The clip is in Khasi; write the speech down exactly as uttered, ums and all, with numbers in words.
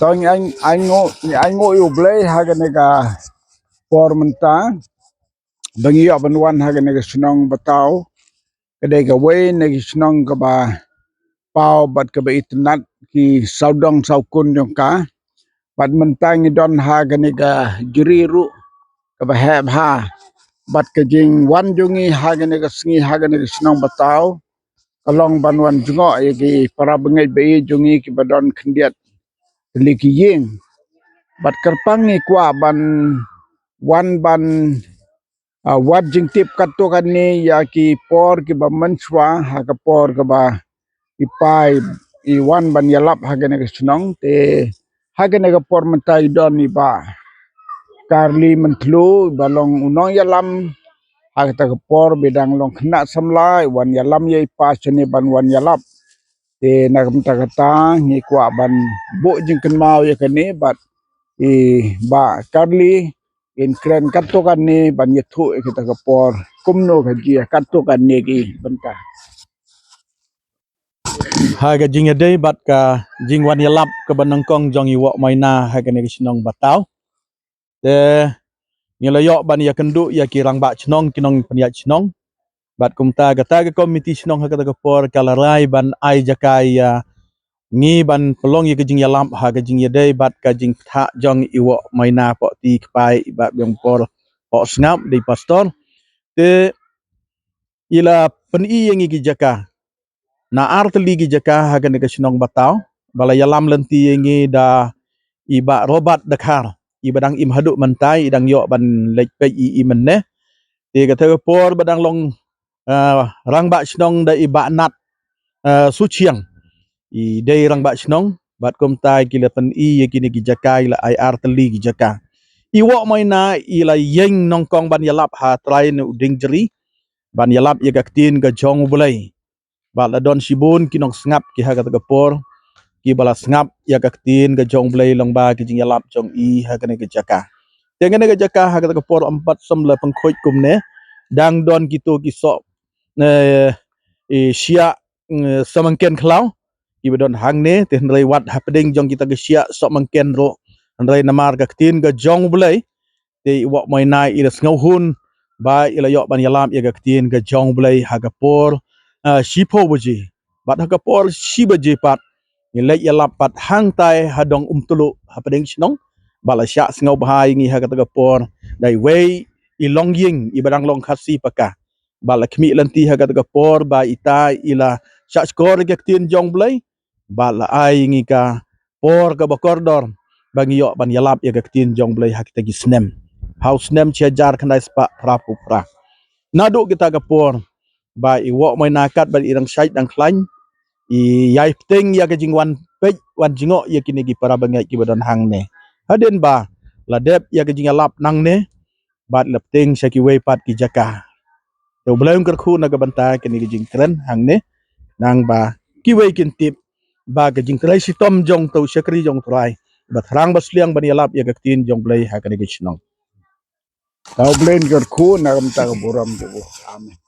To ngi ai, ai nguh, ngi ai nguh ïa U Blei ha kane ka por mynta ba ngi ïoh ban wan ha kane ka shnong Bataw. Ka dei kawei na ki shnong kaba paw bad kaba itynnat, ki sawdong sawkun jong ka. Bad mynta ngi don ha kane ka jri ruh kaba heh bha. Bad ka jingwan jong ngi ha kane ka sngi ha kane ka shnong Bataw ka long ban wan jngoh ïa ki para bangeit ba ïeit jong ngi kiba don khyndiat tylli ki ïing. Bad kyrpang ngi kwah ban wan ban, ah, wad jingtip katto katne ïa ki por kiba mynshuwa ha ka por kaba i pa i wan ban ïalap ha kane ka shnong. Te ha kane ka por mynta i don i Bah Karli Myntlu ba long u nongïalam ha kata ka por, ba dang long khynnah samla i wan ïalam ïa i pa shane ban wan ïalap. Te na ka bynta kata ngi kwah ban buh jingkynmaw ïa kane bad i Bah Karli in kren katto katne ban ïathuh ïa kita ka por kumno ka jia katto katne ki bynta. Ha ka jingïadei bad ka jingwan ïalap kaba nyngkong jong i Woh Maina ha kane ka shnong Bataw. Te ngi la ïoh ban ïakynduh ïa ki rangbah shnong, ki nongpynïaid shnong. Bad kumta kata ka komiti shnong ha kata ka por ka la rai ban ai jaka ïa ngi ban pynlong ïa ka jingïalap ha ka jingïadei bad ka jingpyntha jong i Woh Maina Pohti kpa i Bah Biang Por Pohsngap, dei pastor. Te i la pyni ïa ngi ki jaka. Na ar tylli ki jaka ha kane ka shnong Bataw ba la ïalam lynti ïa ngi da i Bah Robert Dkhar, i ba dang im haduh mynta, i dang ïoh ban leit peit ïa i mynne. Te kata ka por ba dang long, ah, rangbah shnong da i Bah Nat, ah, Suchiang, i dei rangbah shnong. Bad kumta ki la pyni ïa kine ki jaka, i la ai ar tylli ki jaka. I Woh Maina i la ïeng nyngkong ban ïalap ha trai na u dieng jri ban ïalap ïa ka ktien ka jong U Blei. Bad la don shibun ki nongsngap ki ha kata ka por kiba la sngap ïa ka ktien ka jong U Blei lyngba ki jingïalap jong i ha kane ka jaka. Te kane ka jaka ha kata ka por ym pat shym la pynkhuid kumne, dang don kito ki soh, eh, i shiah, eh, sohmynken khlaw kiba don hangne. Te hynrei wat hapdeng jong kita ki shiah sohmynken ruh, hynrei namar ka ktien ka jong U Blei, te i Woh Maina i la sngewhun ba i la ïoh ban ïalap ïa ka ktien ka jong U Blei ha ka por, ah, shiphew baje. Bad ha ka por shi baje pat ngi leit ïalap pat hangtai ha dong Umtluh hapdeng shnong. Bad la shah sngewbha ïa ngi ha kata ka por da iwei i longïing i ba dang long Khasi paka. Bad la khmih lynti ha kata ka por ba ita i la shah shkor ïa ka ktien jong U Blei. Bad la ai ïa ngi ka por kaba kordor ba ngi ïoh ban ïalap ïa ka ktien jong U Blei ha kita ki snem. Ha u snem shi hajar khyndai spah phra phew phra. Naduh kita ka por ba i Woh Maina kat bad i Rangshait Dangkhlaiñ i ïai pteng ïa ka jingwan peit wan jngoh ïa kine ki para bangeit kiba don hangne. Hadien ba la dep ïa ka jingïalap nangne bad la pteng sha kiwei pat ki jaka. Te U Blei un kyrkhu na ka bynta kane ka jingkren hangne, nang ba kiwei kin tip ba ka jingtrei shitom jong uto u shakri jong U Trai ba thrang ba sliang ban ïalap ïa ka ktien jong U Blei ha kane ka shnong. Te U Blei un kyrkhu na ka bynta ka burom jong u. Amen.